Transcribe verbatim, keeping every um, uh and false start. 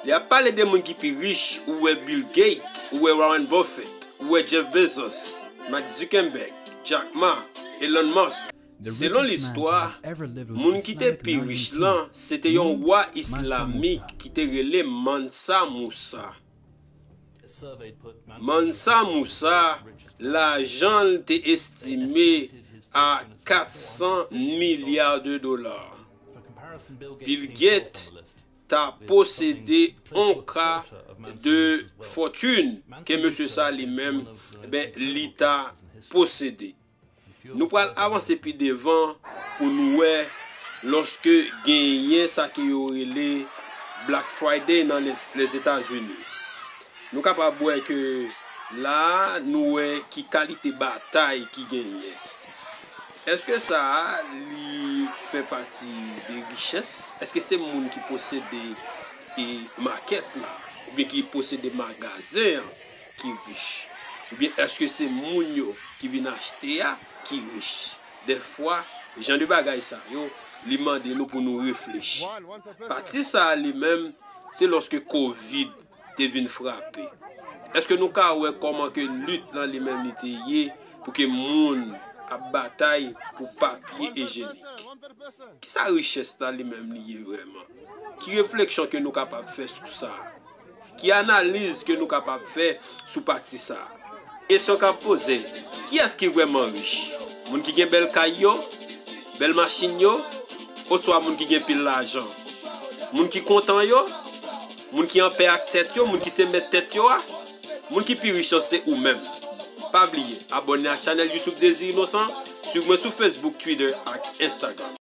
Lè y ap pale de moun ki pi rich, ou wè Bill Gates, ou wè Warren Buffett, ou wè Jeff Bezos, Mark Zuckerberg, Jack Ma, Elon Musk. Selon listwa, moun ki te pi rich lan, se te yon wa islamik ki te rele Mansa Musa. Mansa Musa, lajan l te estime a kat san milya de dola. Bill Gates ta posede on ka de fòtune ke mesye sa li menm, ben, li ta posede. Nou pral avanse pi devan pou nou wè lòske genyen sa ke yo rele Black Friday nan le- Lèzetazini. Nou kapab wè ke la a, nou wè ki kalite batay ki genyen. Èske sa a li fè pati de richès? Èske se moun ki posede e makèt la, oubyen ki posede magazen an ki rich? Oubyen èske se moun yo ki vin achte a ki rich? Dèfwa, jan de bagay sa yo, li mande nou pou nou reflechi. Pati sa a li menm, se lòske kovid te vin frape. Èske nou ka wè kòman ke lit lan li menm li te ye pou ke moun ap batay pou papye ejenik? Kisa richès la li menm li ye vrèman? Ki refleksyon ke nou kapab fè sou sa? Ki analiz ke nou kapab fè sou pati sa? Kesyon k ap poze, kiyès ki vrèman rich? Moun ki gen bèl kay yo, bèl machin yo, oswa moun ki gen pil lajan? Moun ki kontan yo, moun ki anpè ak tèt yo, moun ki se mèt tèt yo a? Moun ki pi rich lan se ou menm. Pa bliye abòne ak chanèl YouTube Désir Innocent, swiv mwen sou Facebook, Twitter ak Instagram.